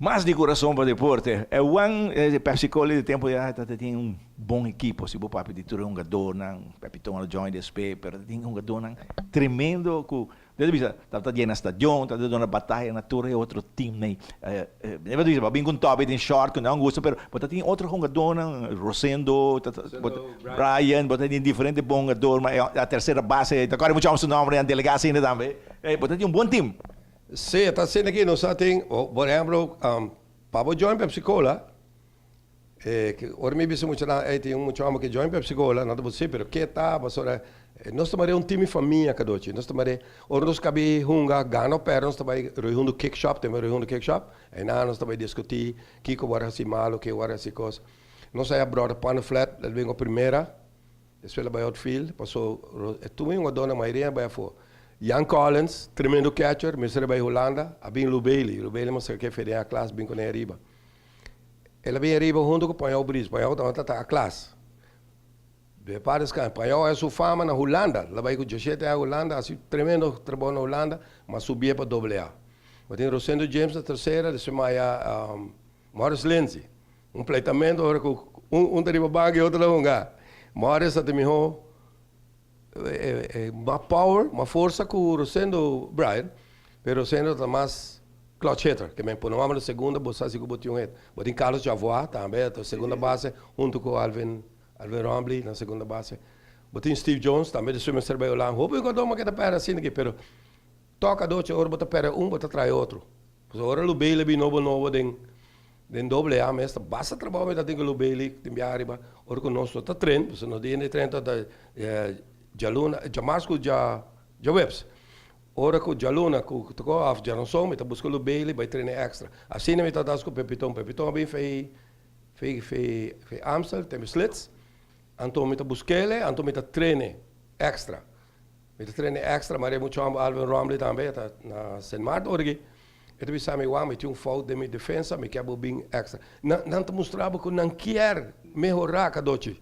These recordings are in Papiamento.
Mas di Kurason pa Deporte. E wan Pepsi Cola di tempo ya ta tin un bon ekipo si bo papia di tur e hungadornan, Pepitón a join despe, pero ta tin hungadornan tremendo ku bo ta bisa tabata yena stadion, tabata duna bataya na tur e otro teamnan. Bo ta bisa bo a bin ku un topi den short ku nan gusta pero bo ta tin otro hungadornan, Rosendo, Brian, bo ta tin diferente bon hungador, ma e tercera base ta kòrda mucha hòmber su nòmber, nan delegá asina tambe. Bo ta tin un bon team. Sí, e ta asina aki nos a tin, por ehemplo, pa bo join Pepsi Cola, ora mi bisa muchanan, ey tin un mucha homber ke join Pepsi Cola, nan ta bisa, sí, pero ke ta? Pasobra nos ta mare un team di famia kadochi, nos ta mare, ora nos kabi hunga, gana o perde, nos ta bai Rui Kick Shop, tin Rui Kick Shop, einan nos ta bai diskutí kiko wòrdu hasi malu, ke wòrdu hasi kos. Nos a haya bròder Panneflet, el bingo primera. Despues el a bai outfield, paso e tur hungador na mayoria a bai afó. Jan Collins, tremendo catcher, mester a bai Hulanda, a bin Lou Bailey, Lou Bailey mester ke fe den a klas bin kuné ariba. El a bin ariba hunto ku Pañao Bris, Pañao tabata ta a klas. De pa descanse, Pañao a su fama na Hulanda, el a bai ku djashete aña Hulanda, hasi tremendo trabou na Hulanda, mas subié pa doble A. Bo tin Rosendo James na tersera, despues maya Morris Lindsay. Un pleitamento ora ku un ta riba bank i otro ta hunga. Morris a tin mihó mas power, mas forsa ku Rosendo Bryan, pero Rosendo ta mas clutch hitter. Ke men pone un homber na segunda bo sa si ku bo tin un hit. Bo tin Carlos Javois tambe ta segunda base huntu ku Alvin Alvin Rombley na segunda base. Bo tin Steve Jones tambe despues mester bai Holanda. Hopi jugador mas ke ta pèrdè asina aki pero Toka doce ora bo ta perde un bo ta trae otro. Pasobra ora Lubeli bin nobo nobo den den doble A mes ta basta trabou mi ta tin ku Lubeli tin biaha riba ora ku nos no ta tren pasobra nos dia di tren ta djaluna djamars ku djaweps. Ora ku djaluna ku toko of djaranson mi ta buska Lubeli bai trene extra. Asina mi ta tas ku Pepiton. Pepiton a bin fei fei fei fei Amstel te mi slits anto mi ta buskele anto mi ta trene extra. Mi ta trene extra, mare mucho homber Alvin Romley tambe ta na Sint Maarten ora ki e ta bisa mi wak mi tin un fout den mi defensa mi kier bo bin extra. Nan nan ta mustra bo ku nan kier mehora kadochi.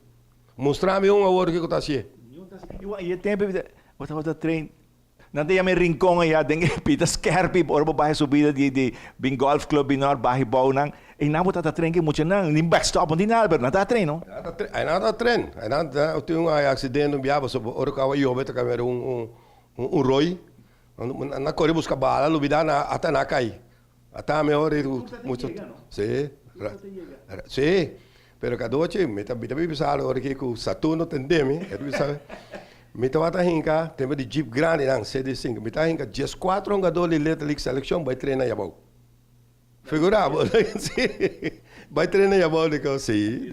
Mustra mi un awor kiko ta hasié. I e tempo bo tabata train nan ta yama e rincon aya den e pita skerpi ora bo baha e subida di di bin golf club bin nor baha e bou nan. Einan bo ta ta tren ki muchanan, ni backstop, no tin nada, pero nan ta tren, no? Nan ta tren, einan ta tren. Einan ta tin un accidente un bia pasobra ora ku awa yobe ta kaba un un un roi. Nan a kore buska bala, lubida nan ata nan a kai. Ata mi ora mucha si, si. Pero kadochi mi ta mi ta bisa algo ora ki ku Saturno tende mi, e ta bisa mi tabata hinka tempo di jeep grandinan CD5, mi ta hinka dieskuatro hungador di Little League seleccion bai trena ayabou. Figura bo, si. Bai trena ya bo di ko, si.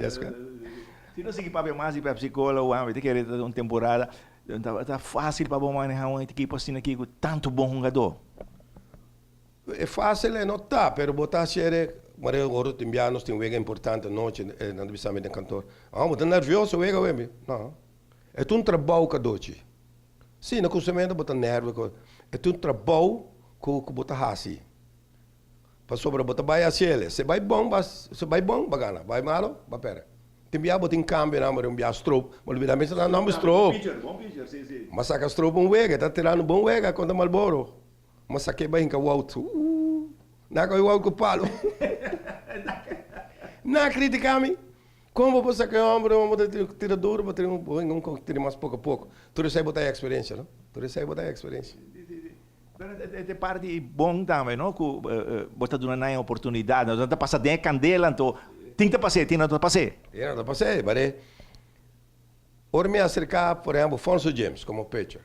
Si no sigui papia mas di Pepsi Cola o ami ta kere ta un temporada ta facil pa bo maneha un ekipo asina aki ku tantu bon hungadó. E facil e no ta, pero bo ta haciere, mare ora tin bia nos tin wega importante anochi, nan ta bisa mi den kantoor, ah bo ta nervioso wega wemi, no, e ta un trabou kadochi, si na kuminsamentu bo ta nervio, e ta un trabou ku bo ta hasi. Pasobra bo ta bai haci el. Si bai bon, ba, si bai bon, ba gana. Bai malo, ba perde. Tin bia bo tin cambio nan, bo tin bia Stroop. Bo lubida mester nan nomber Stroop. Ma saca Stroop un wega, e ta tirando bon wega contra Marlboro. Ma saque bai hinca Wout. Ooh, nan a coge Wout cu palo. Nan a critica mi. Con bo por saca e homber, e homber ta tira duro, bo tin un tira mas poco a poco. Tur esey bo ta experiencia, no? Tur esey bo ta experiencia. Pero e ta parti bon tambe, no? Ku bo ta duna nan e oportunidat. Nan ta pasa den e kandela, anto tin ta pas'é, tin no ta pas'é. Tin no ta pas'é, bare ora mi aserká, por ehèmpel, Fonso James komo pitcher,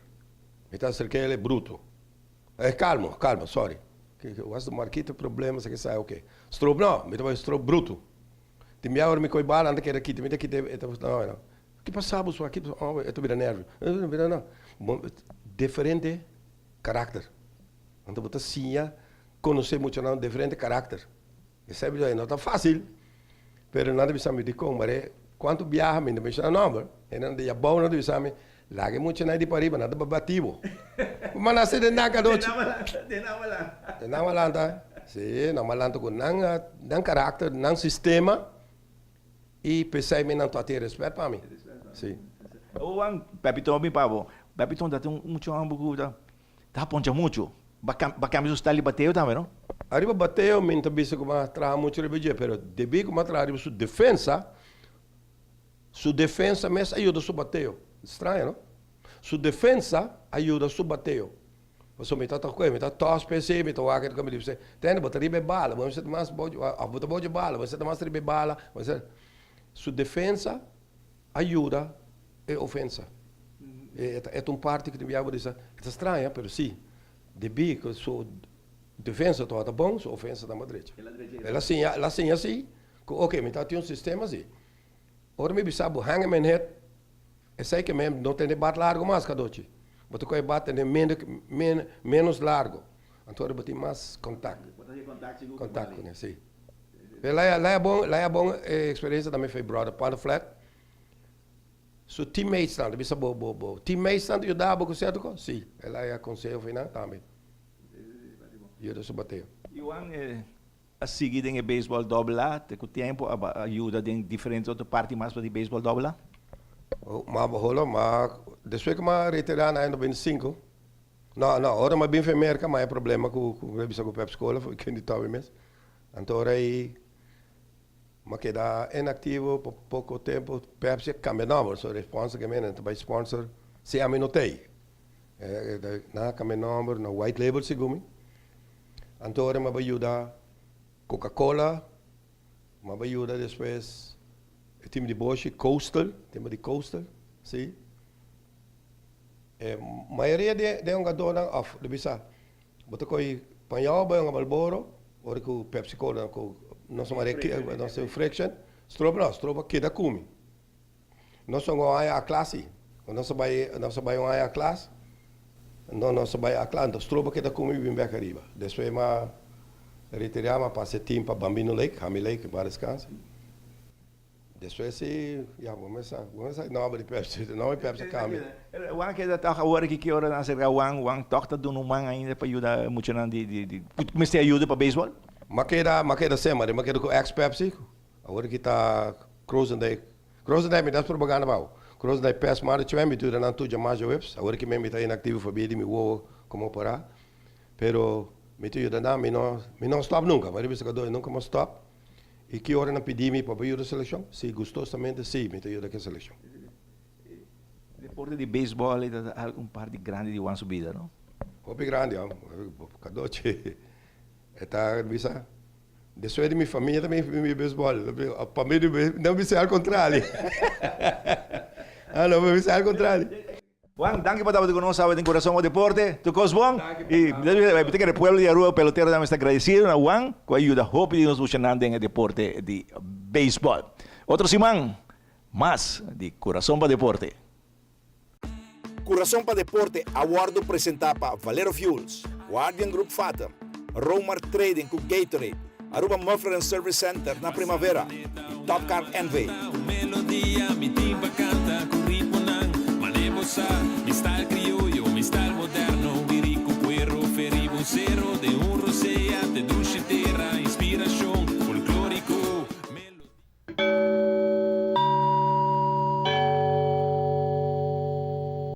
mi ta aserká el e bruto. E kalmo, kalmo, sorry. Was de Marquito problema, esaki esaki, oke. Stroop no, mi ta bai stroop bruto. Tin bia ora mi kohe bala, nan ta kere kita, mi ta kita, e ta no, no. Ki pasa bo su? Ki pasa? Oh, e ta bira nervio. E ta bira no. Diferente karakter. Anto bo ta siña konosé muchanan diferente karakter. Esei bo no ta fásil, pero nan ta bisa mi dikon, mare kuantu biaha mi no menshoná nòmber, e nan di abou nan ta bisa mi, laga e muchanan di pariba, nan ta bati bo. Bo nase den nan kadochi. Den nan malanta. Den nan malanta, si, nan malanta ku nan nan karakter, nan sistema i p'esei mi nan ta tin rèspèt pa mi. Si. Owan, Pepito mi pa bo. Pepito ta tin un mucho homber ku ta ta poncha mucho. Ba ba cambia su style di bateo tambe no? Ariba bateo mi no ta bisa ku mi a traha muchu riba dje, pero debí ku mi a traha riba su defensa, su defensa mes a yuda su bateo. Straño, no? Su defensa a yuda su bateo. Pasobra mi ta ta kohe, mi ta tòs p'esei, mi ta wak e mi di tende bo ta riba e bala, bo mester ta mas bo òf bo ta bou dje bala, bo mester ta mas riba e bala, bo mester Su defensa a yuda e ofensa. E ta un parti ku tin biaha bo di sa, e ta straña, pero si, debí ku su defensa tabata bon, su ofensa tabata drecha. El a siña, el a siña si ku oke, mi ta tin un sistema si. Ora mi bisa bo hanga men het, esei ke men no tene bat largo mas kadochi. Bo ta kohe bat tene menos largo. Anto ora bo tin mas kontak. Kontak kuné, si. Lei a bon, lei a bon eksperensia tambe for e brother Panneflet. Su teammatesnan ta bisa bo, bo, bo teammatesnan ta yuda bo ku sierto kos? Si, el a haya konseho for nan tambe. Yuda su bateo. Iwan a sigui den e beisbòl dòbel A te ku tempu a yuda den diferente otro parti mas pa di beisbòl dòbel A? Ma holo, ma despues ku mi a retirá na aña 2005, no, no, ora mi a bin for Merka mi a haya problema ku, ku mi a bisa ku Pep Scola, ken di Toby mes. Anto ora ei m'a keda inaktivo pa poko tempu, Pepsi a kambia nòmber, so e sponsor ke menen ta bai sponsor si ami no t'ei. Nan a kambia nòmber na White Label segun mi. Anto ora m'a bai yuda Coca Cola, m'a bai yuda despues e tim di Boshi, Coastal, tim di Coastal, si. E mayoria di e hungadónan òf lo bisa Bo ta kohe pañal bai un Marlboro ora ku Pepsi Cola ku nos mare nos tin friction stroba no stroba keda kumi nos un aña a klas si nos a bai nos a bai un aña a klas no nos a bai a klas enton stroba keda kumi bin bek ariba despues m'a retira m'a pasa e team pa Bambino Lake Hami Lake pa descansa. Despues si, ya, bo mes sa, bo mes sa e nomber di Pepsi, e nomber di Pepsi a cambia. Juan keda tòg awor aki ki ora nan aserka Juan, Juan tòg ta duna un man ainda pa yuda e muchanan di, di, di, ku mester ayuda pa beisbòl? M'a keda, m'a keda semper, m'a keda ku ex Pepsi, awor aki ta Krozendijk, Krozendijk mi ta haci propaganda pa bo, Krozendijk Pest Management, mi ta yuda nan tur djamas djaweps, awor aki mi ta inactivo pabia di mi wowo como operá, pero mi ta yuda nan, mi no, mi no stop nunca, mi a bisa Cadoy nunca mi a stop. I ki ora nan pidi mi pa bo yuda selekshon? Si, gustosamente si, mi ta yuda ku e selekshon. Deporte di beisbòl ei ta un parti grandi di Juan su bida, no? Hopi grandi, hòm. Kadochi e ta bisa, Despues di mi famia ta mi beisbòl. Pa mi nan bisa al kontrali. Nan bisa al kontrali. Juan, danki pa tabata ku nos awe den Kurason pa Deporte. Tur kos bon. I mi ta kere pueblo di Aruba pelotero tambe sta agradesido na Juan ku a yuda hopi di nos muchanan den e deporte di beisbòl. Otro siman mas di Kurason pa Deporte. Kurason pa Deporte a wòrdu presentá pa Valero Fuels, Guardian Group Fatum, Romar Trading ku Gatorade, Aruba Muffler and Service Center na Primavera y Top Car NV. Un melodia mi tin pa canta cu ritmonan, mane bo sa, mi style crioyo.